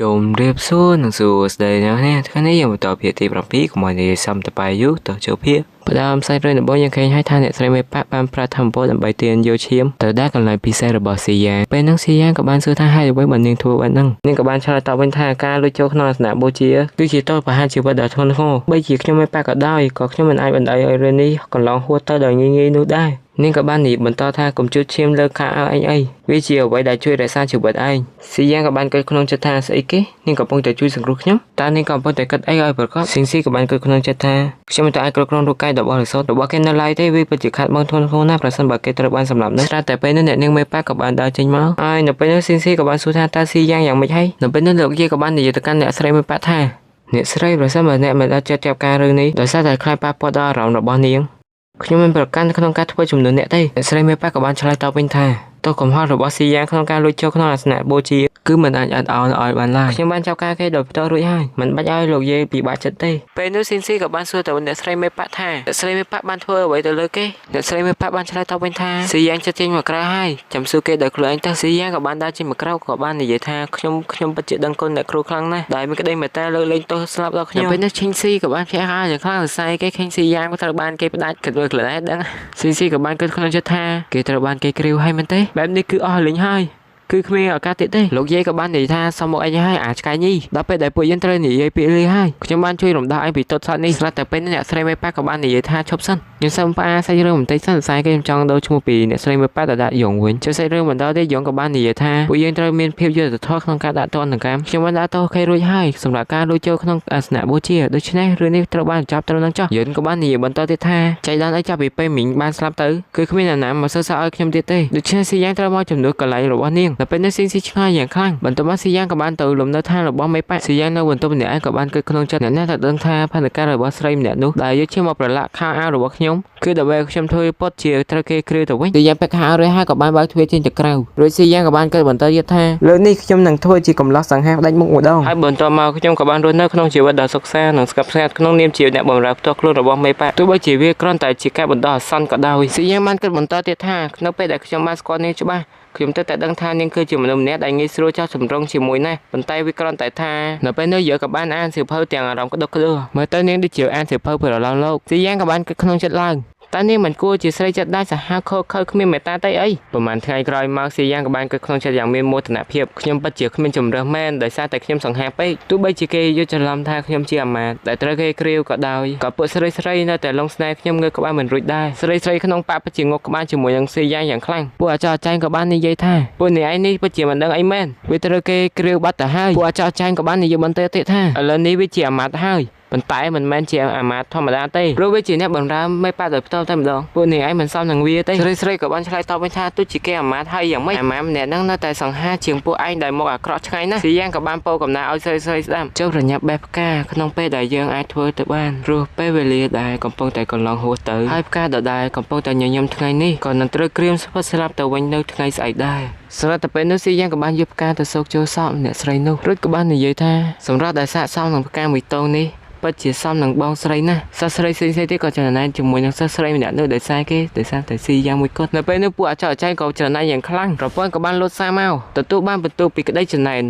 ជំរាបសួរនិងសួស្តីអ្នកនាងថ្ងៃនេះយើងបន្តភាគទី7កុំឲ្យនិយាយសំតបាយយូរតចូលភាគផ្ដើមសាច់រឿងដំបូងយើងឃើញហើយថាអ្នកស្រីមេប៉ាក់បានប្រើធម្មពលដើម្បីទាញយកឈាមទៅដល់កន្លែងពិសេសរបស់ស៊ីយ៉ាពេលហ្នឹងស៊ីយ៉ាក៏បានសួរថាហេតុអ្វីបាននាងធ្វើបែបហ្នឹងនាងក៏បានឆ្លើយតបវិញថាការលួចចូលក្នុងអាសនៈបូជាគឺជាទោសប្រហារជីវិតដ៏ធ្ងន់ធ្ងរបីជាខ្ញុំមេប៉ាក់ក៏ដោយក៏ខ្ញុំមិនអាចបណ្ដោយឲ្យរឿងនេះកន្លងហួសទៅដោយងាយៗនោះដែរនាងក៏បាននិយាយបន្តថាកុំជឿឈាមលើខោអាវឯងអីវាជាអ្វីដែលជួយរក្សាជីវិតឯងស៊ីយ៉ាងក៏បានគិតក្នុងចិត្តថាស្អីគេនាងកំពុងតែជួយសង្គ្រោះខ្ញុំតើនាងកំពុងតែគិតអីឲ្យប្រកបស៊ីងស៊ីក៏បានគិតក្នុងចិត្តថាខ្ញុំមិនអាចគ្រប់គ្រងរូបកាយដ៏បរិសុទ្ធរបស់គេនៅឡើយទេវាពិតជាខាត់បងធ្ងន់ធ្ងរណាស់ប្រសិនបើគេត្រូវបានសម្លាប់នោះស្រាប់តែពេលនោះអ្នកនាងមេប៉ាក៏បានដើរចេញមកហើយនៅពេលនោះស៊ីងស៊ីក៏បានសួរថាតើស៊ីយ៉ាងយ៉ាងម៉េចហើយនៅពេលនោះលោកយាយក៏បាននិយាយទៅកាន់អ្នកស្រីមេប៉ាថាអ្នកស្រីប្រសិនបើអ្នកមិនអាចចាត់ចាប់ការរឿងនេះដោយសារតែខ្លាចប៉ះពាល់ដល់អារម្មណ៍របស់នាងខ្ញុំមិនប្រកាន់ក្នុងការធ្វើជំនួសអ្នកទេអ្នកស្រីមេប៉ាក៏បានឆ្លើយតបវិញថាទោសកំហុសរបស់ស៊ីយ៉ាងក្នុងការលួចចូលក្នុងអាសនៈបូជាគឺមិនអាចអត់ឱនឲ្យបានឡើយខ្ញុំបានចាប់ការគេដោយផ្ទាល់រួចហើយមិនបាច់ឲ្យលោកយាយពិបាកចិត្តទេពេលនោះស៊ីនស៊ីក៏បានសួរទៅអ្នកស្រីមេប៉ាថាអ្នកស្រីមេប៉ាបានធ្វើអ្វីទៅលើគេអ្នកស្រីមេប៉ាបានឆ្លើយតបវិញថាស៊ីយ៉ាងចិត្តចេញមកក្រៅហើយចាំសួរគេដោយខ្លួនឯងទៅស៊ីយ៉ាងក៏បានដើរចេញមកក្រៅក៏បាននិយាយថាខ្ញុំខ្ញុំពិតជាដឹងគុណអ្នកគ្រូខ្លាំងណាស់ដែលមានក្តីមេត្តាលើកលែងទោសស្លាប់ដល់ខ្ញុំពេលនោះឈិងស៊ីក៏បានភ្ញាក់ហើយយ៉ាងខ្លាំងសរសៃគេឃើញស៊ីយ៉ាងក៏ត្រូវបានគេផ្ដាច់គិតមើលខ្លួនឯងដឹងស៊ីស៊ីក៏បានគិតក្នុងចិត្តថាគេត្រូវបានគេគ្រាវហើយមែនទេបែបនេះគឺអស់លេងហើយគឺគ្មានឱកាសទៀតទេលោកយាយក៏បាននិយាយថាសុំមកអីហើយអាចឆ្កែញីដល់ពេលដែលពួកយើងត្រូវនិយាយពាក្យលាហើយខ្ញុំបានជួយរំដោះឯងពីទត់សតនេះស្រាប់តែពេលនេះអ្នកស្រីមេប៉ាក៏បាននិយាយថាឈប់សិនខ្ញុំសូមផ្អាសាច់រឿងបន្តិចសិនសរសៃគេខ្ញុំចង់ដូរឈ្មោះពីអ្នកស្រីមេប៉ាទៅដាក់យងវិញចុះសាច់រឿងបន្តទៀតយងក៏បាននិយាយថាពួកយើងត្រូវមានភាពយុត្តិធម៌ក្នុងការដាក់ទណ្ឌកម្មខ្ញុំបានដាក់ទោសគេរួចហើយសម្រាប់ការលួចចូលក្នុងអាសនៈបូជាដូច្នេះរឿងនេះត្រូវបានចាប់ត្រូវនឹងចោះយន្តក៏បាននិយាយបន្តទៀតថាចៃដន្យអីចាប់ពីពេលមីងបានស្លាប់ទៅគឺគ្មានអ្នកណាមកសើសើឲ្យខ្ញុំទៀតទេដូច្នេះស៊ីយ៉ាងត្រូវមកជំនួសកន្លែងរបស់នាងដល់ពេលនេះស៊ីស៊ីឆ្ងាយយ៉ាងខ្លាំងបន្ទាប់មកស៊ីយ៉ាងក៏បានទៅលំនៅឋានរបស់មេប៉ាស៊ីយ៉ាងនៅបន្ទប់ម្នាក់ឯងក៏បានគិតក្នុងចិត្តអ្នកណាតែដឹងថាផែនការរបស់ស្រីម្នាក់នោះដែលយកឈាមមកប្រឡាក់ខោអាវរបស់ខ្ញុំគឺដើម្បីឲ្យខ្ញុំធ្វើពុតជាត្រូវគេគ្រាវទៅវិញស៊ីយ៉ាងពាក់ខោអាវរួចហើយក៏បានបើកទ្វារចេញទៅក្រៅរួចស៊ីយ៉ាងក៏បានគិតបន្តទៀតថាលើកនេះខ្ញុំនឹងធ្វើជាកំឡោះសង្ហាផ្ដាច់មុខម្ដងហើយបន្ទាប់មកខ្ញុំក៏បានរស់នៅក្នុងជីវិតដ៏សុខសាន្តនិងស្កប់ស្ងាត់ក្នុងនាមជាអ្នកបម្រើផ្ទាល់ខ្លួនរបស់មេប៉ាទោះបីជាវាគ្រាន់តែជាការបណ្ដោះអាសន្នក៏ដោយស៊ីយ៉ាងបានគិតបន្តទៀតថានៅពេលដែលខ្ញុំបានស្គាល់នាងច្បាស់ខ្ញុំទៅតែដឹងថានាងគឺជាមនុស្សម្នាក់ដែលងាយស្រួលចោះចម្រុងជាមួយណាស់ប៉ុន្តែវាគ្រាន់តែថានៅពេលនោះយើងក៏បានអានសៀវភៅទាំងអារម្មណ៍ក្តុកក្តួលមើលទៅនាងដូចជាអានសៀវភៅប្រឡងលោកស៊ីយ៉ាងក៏បានគិតក្នុងចិត្តឡើងតើនាងមិនគួរជាស្រីចិត្តដែរសាហាវខកខើគ្មានមេត្តាទេអីប្រហែលថ្ងៃក្រោយមកស៊ីយ៉ាងក៏បានគិតក្នុងចិត្តយ៉ាងមានមោទនភាពខ្ញុំពិតជាគ្មានជម្រើសមែនដោយសារតែខ្ញុំសង្ហាពេកទោះបីជាគេយល់ច្រឡំថាខ្ញុំជាអាមាត្យដែលត្រូវគេគ្រាវក៏ដោយក៏ពួកស្រីស្រីនៅតែលងស្នេហ៍ខ្ញុំងើក្បាលមិនរួចដែរស្រីស្រីក្នុងប៉ាពិតជាងក់ក្បាលជាមួយនឹងស៊ីយ៉ាងយ៉ាងខ្លាំងពួកអាចចែងក៏បាននិយាយថាពួកនេះឯងនេះពិតជាមិនដឹងអីមែនវាត្រូវគេគ្រាវបាត់ទៅហើយពួកអាចចែងក៏បាននិយាយបន្តទៀតថាឥឡូវនេះវាជាអាមាត្យហើយប៉ុន្តែមិនមែនជាអាមាត្យធម្មតាទេព្រោះវាជាអ្នកបម្រើមេប៉ាដោយផ្ទាល់តែម្ដងពួកនេះឯងមិនសមនឹងវាទេស្រីស្រីក៏បានឆ្លើយតបវិញថាទោះជាគេអាមាត្យហើយយ៉ាងម៉េចអាមាត្យម្នាក់ហ្នឹងនៅតែសង្ហាជាងពួកឯងដែលមកអាក្រក់ឆ្ងាយណាស់ស៊ីយ៉ាងក៏បានពោលកំណៅឲ្យស្រីស្រីស្ដាប់ចុះប្រញាប់បេះផ្កាក្នុងពេលដែលយើងអាចធ្វើទៅបានព្រោះពេលវេលាដែលកំពុងតែកន្លងហួសទៅហើយផ្កាដដែលកំពុងតែញញឹមថ្ងៃនេះក៏នឹងត្រូវក្រៀមស្វិតស្លាប់ទៅវិញនៅថ្ងៃស្អែកដែរស្រាប់តែពេលនោះស៊ីយ៉ាងក៏បានយកផ្កាទៅសូកចូលសក់អ្នកស្រីនោះរួចក៏បាននិយាយថាសម្រាប់ដែលស័ក្តិសមនឹងផ្កាមួយតងនេះពិតជាសមនឹងបងស្រីណាស់សិស្សស្រីផ្សេងៗទៀតក៏ច្រណែនជាមួយនឹងសិស្សស្រីម្នាក់នោះដោយសារគេដោយសារតែស៊ីយ៉ាងមួយគត់នៅពេលនោះពួកអាចចែងក៏ច្រណែនយ៉ាងខ្លាំងប្រពន្ធក៏បានលោតសារមកទទួលបានបន្ទុកពីក្តីច្រណែន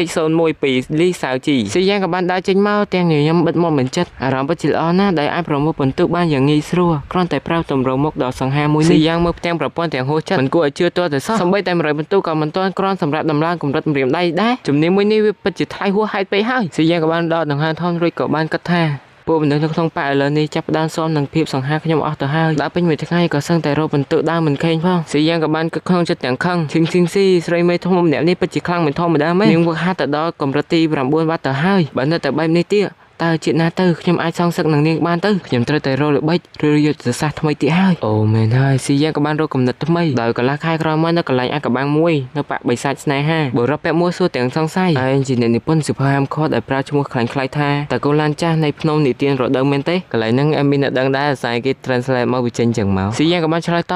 0.01ពីលីសាវជីស៊ីយ៉ាងក៏បានដើរចេញមកទាំងញញឹមបិទមាត់មិនចិត្តអារម្មណ៍ពិតជាល្អណាស់ដែលអាចប្រមូលបន្ទុកបានយ៉ាងងាយស្រួលគ្រាន់តែប្រើទម្រង់មុខដ៏សង្ហាមួយនេះស៊ីយ៉ាងមើលផ្ទាំងប្រព័ន្ធទាំងហួសចិត្តមិនគួរឲ្យជឿទាល់តែសោះសូម្បីតែ100បន្ទុកក៏មិនទាន់គ្រាន់សម្រាប់ដំឡើងកម្រិតម្រាមដៃដែរជំនាញមួយនេះវាពិតជាថ្លៃហួសហេតុពេកហើយស៊ីយ៉ាងក៏បានដកដង្ហើមធំរួចក៏បានគិតថាពួកមនុស្សនៅក្នុងប៉ាឥឡូវនេះចាប់ផ្ដើមស៊ាំនឹងភាពសង្ហាខ្ញុំអស់ទៅហើយដល់ពេញមួយថ្ងៃក៏សឹងតែរកបន្ទុកដើមមិនឃើញផងស៊ីយ៉ាងក៏បានគិតក្នុងចិត្តទាំងខឹងឈឹងឈឹងស៊ីស្រីមេធំម្នាក់នេះពិតជាខ្លាំងមិនធម្មតាមែននាងវឹកហាត់ទៅដល់កម្រិតទី9បាត់ទៅហើយបើនៅតែបែបនេះទៀតតើជាតិណាទៅខ្ញុំអាចសងសឹកនឹងនាងបានទៅខ្ញុំត្រូវតែរកល្បិចឬយុទ្ធសាស្ត្រថ្មីទៀតហើយអូមែនហើយស៊ីយ៉ាងក៏បានរកកំណត់ថ្មីដោយកន្លះខែក្រោយមកនៅកន្លែងអាកបាំងមួយនៅប៉ាក់បិសាចស្នេហាបុរសពាក់មួសួរទាំងសង្ស័យឯងជាអ្នកនិពន្ធសិភៅហាមឃាត់ដែលប្រើឈ្មោះខ្លាញ់ខ្លាយថាតើកូនឡានចាស់នៃភ្នំនិទានរដូវមែនទេកន្លែងហ្នឹងអែមានអ្នកដឹងដែរអាស្រ័យគេ translate មកវាចេញចឹងមកស៊ីយ៉ាងក៏បានឆ្លើយត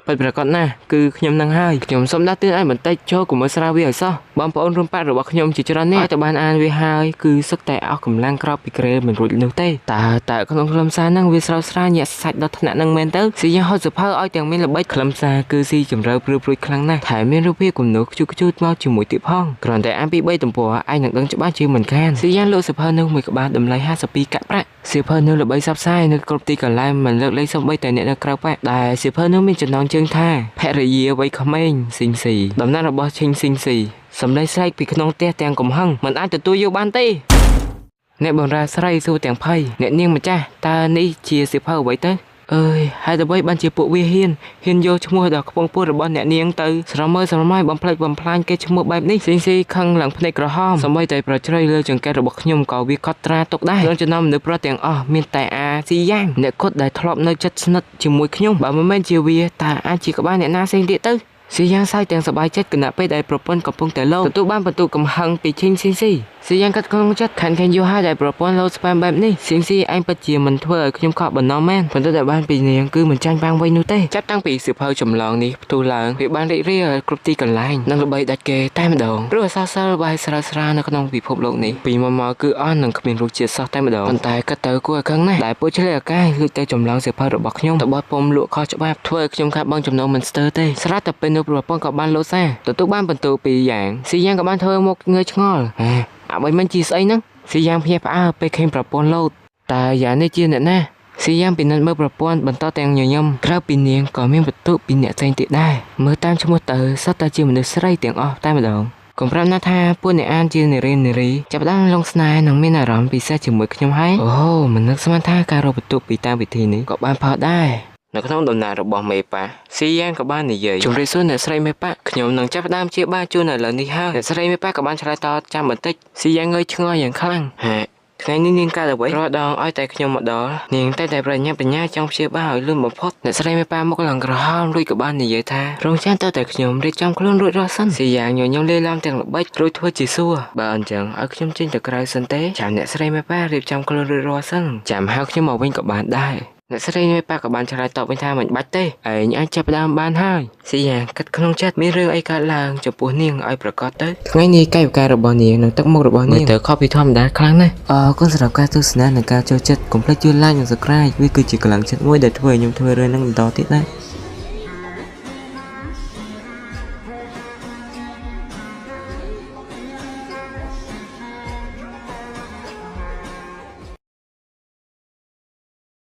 ប ពិតប្រាកដណាស់គឺខ្ញុំនឹងហើយខ្ញុំសូមដាស់តឿនឲ្យបន្តិចចូលកុំឲ្យស្រាវវាឲ្យសោះបងប្អូនរួមបាក់របស់ខ្ញុំជាច្រើននេះឲ្យតែបានអានវាហើយគឺសឹកតែអស់កម្លាំងក្រោបពីក្រែមិនរួចនោះទេតើតើក្នុងខ្លឹមសារហ្នឹងវាស្រោចស្រាញាក់សាច់ដល់ថ្នាក់ហ្នឹងមែនទៅស៊ីយ៉ាងហត់សភៅឲ្យទាំងមានល្បិចខ្លឹមសារគឺស៊ីជម្រៅព្រឺព្រួចខ្លាំងណាស់ថែមមានរូបភាពគំនូរខ្ជូតខ្ជូតមកជាមួយទៀតផងគ្រាន់តែអានពី3ទំព័រឯងនឹងដឹងច្បាស់ជាមិនខានស៊ីយ៉ាងលក់សភៅនោះមួយក្បាលតម្លៃ52កាក់ប្រាក់សៀវភៅនោះល្បីសັບផ្សាយនៅគ្រប់ទីកន្លែងមិនលើកលែងសូម្បីតែអ្នកនៅក្រៅប៉ាក់ដែលសៀវភៅនោះមានចំណងជើងថាភរិយាវ័យក្មេងស៊ីងស៊ីតំណាងរបស់ឈិងស៊ីងស៊ីសម្លេងស្រែកពីក្នុងផ្ទះទាំងកំហឹងមិនអាចទទួលយកបានទេអ្នកបម្រើស្រីសួរទាំងភ័យអ្នកនាងម្ចាស់តើនេះជាសៀវភៅអ្វីទៅអើយហេតុអ្វីបានជាពួកវាហ៊ានហ៊ានយកឈ្មោះដ៏ខ្ពង់ខ្ពស់របស់អ្នកនាងទៅស្រមើស្រមៃបំផ្លិចបំផ្លាញគេឈ្មោះបែបនេះស៊ីងស៊ីខឹងឡើងភ្នែកក្រហមសូម្បីតែប្រជ្រៃលើចង្កេះរបស់ខ្ញុំក៏វាកត់ត្រាទុកដែរក្នុងចំណោមមនុស្សប្រុសទាំងអស់មានតែអាស៊ីយ៉ាងអ្នកគត់ដែលធ្លាប់នៅចិត្តស្និទ្ធជាមួយខ្ញុំបើមិនមែនជាវាតើអាចជាក្បាលអ្នកណាផ្សេងទៀតទៅស៊ីយ៉ាងសើចទាំងសប្បាយចិត្តគណៈពេលដែលប្រពន្ធកំពុងតែលោទទួលបានបន្ទុកកំហឹងពីឈិងស៊ីស៊ីស៊ីយ៉ាងកាត់ក្នុងចិត្តខានខេនយូរហើយដែលប្រពន្ធលោស្ប៉ែមបែបនេះស៊ីងស៊ីឯងពិតជាមិនធ្វើឲ្យខ្ញុំខកបំណងមែនប៉ុន្តែដែលបានពីនាងគឺមិនចាញ់បាំងវិញនោះទេចាប់តាំងពីសៀវភៅចម្លងនេះផ្ទុះឡើងវាបានរីករាយគ្រប់ទីកន្លែងនិងល្បីដាច់គេតែម្ដងព្រោះអសរសិល្ប៍បាយស្រាលស្រាលនៅក្នុងពិភពលោកនេះពីមកមកគឺអស់នឹងគ្មានរសជាតិសោះតែម្ដងប៉ុន្តែគិតទៅគួរឲ្យខឹងណាស់ដែលពួកឆ្លៀតឱកាសលួចទៅចម្លងសៀវភៅរបស់ខ្ញុំទៅបោះពុំលក់ខុសច្បាប់ធ្វើឲ្យខ្ញុំខាតបង់ចំណូលមិនស្ទើរទេស្រាប់តែពេលនោះប្រពន្ធក៏បានលោតសារទទួលបានបន្ទូពីរយ៉ាងស៊ីយ៉ាងក៏បានធ្វើមុខងើយឆ្ងល់ហេអ្វីមិនជាស្អីហ្នឹងស៊ីយ៉ាងភ្ញាក់ផ្អើលពេលឃើញប្រពន្ធលោតតើយ៉ាងនេះជាអ្នកណាស៊ីយ៉ាងពិនិត្យមើលប្រព័ន្ធបន្តទាំងញញឹមក្រៅពីនាងក៏មានបន្ទុកពីអ្នកផ្សេងទៀតដែរមើលតាមឈ្មោះទៅសុទ្ធតែជាមនុស្សស្រីទាំងអស់តែម្ដងកុំប្រាប់ណាថាពួកអ្នកអានជានារីនារីចាប់ផ្ដើមលងស្នេហ៍និងមានអារម្មណ៍ពិសេសជាមួយខ្ញុំហើយអូមិននឹកស្មានថាការរកបន្ទុកពីតាមវិធីនេះក៏បានផលដែរនៅក្នុងដំណើររបស់មេប៉ាស៊ីយ៉ាងក៏បាននិយាយជម្រាបសួរអ្នកស្រីមេប៉ាខ្ញុំនឹងចាប់ផ្ដើមជាបាជូនឥឡូវនេះហើយអ្នកស្រីមេប៉ាក៏បានឆ្លើយតបចាំបន្តិចស៊ីយ៉ាងងើយឆ្ងល់យ៉ាងខ្លាំងហេថ្ងៃនេះនាងកើតអ្វីរាល់ដងឲ្យតែខ្ញុំមកដល់នាងតែតែប្រញាប់បញ្ញាចង់ព្យាបាលឲ្យលឿនបំផុតអ្នកស្រីមេប៉ាមុខឡើងក្រហមរួចក៏បាននិយាយថារងចាំតើតែខ្ញុំរៀបចំខ្លួនរួចរាល់សិនស៊ីយ៉ាងញញឹមលេឡំទាំងល្បិចរួចធ្វើជាសួរបើអញ្ចឹងឲ្យខ្ញុំចេញទៅក្រៅសិនទេចាំអ្នកស្រីមេប៉ារៀបចំខ្លួនរួចរាល់សិនចាំហៅខ្ញុំមកវិញក៏បានដែរអ្នកស្រីមេប៉ាក៏បានឆ្លើយតបវិញថាមិនបាច់ទេឯងអាចចាប់ផ្ដើមបានហើយស៊ីយ៉ាងគិតក្នុងចិត្តមានរឿងអីកើតឡើងចំពោះនាងឲ្យប្រកាសទៅថ្ងៃនេះកាយវិការរបស់នាងនិងទឹកមុខរបស់នាងទៅខុសពីធម្មតាខ្លាំងណាស់អរគុណសម្រាប់ការទស្សនានិងការចូលចិត្តកុំភ្លេចជួយ like និង subscribe វាគឺជាកម្លាំងចិត្តមួយដែលធ្វើឲ្យខ្ញុំធ្វើរឿងនឹងបន្តទៀតណា។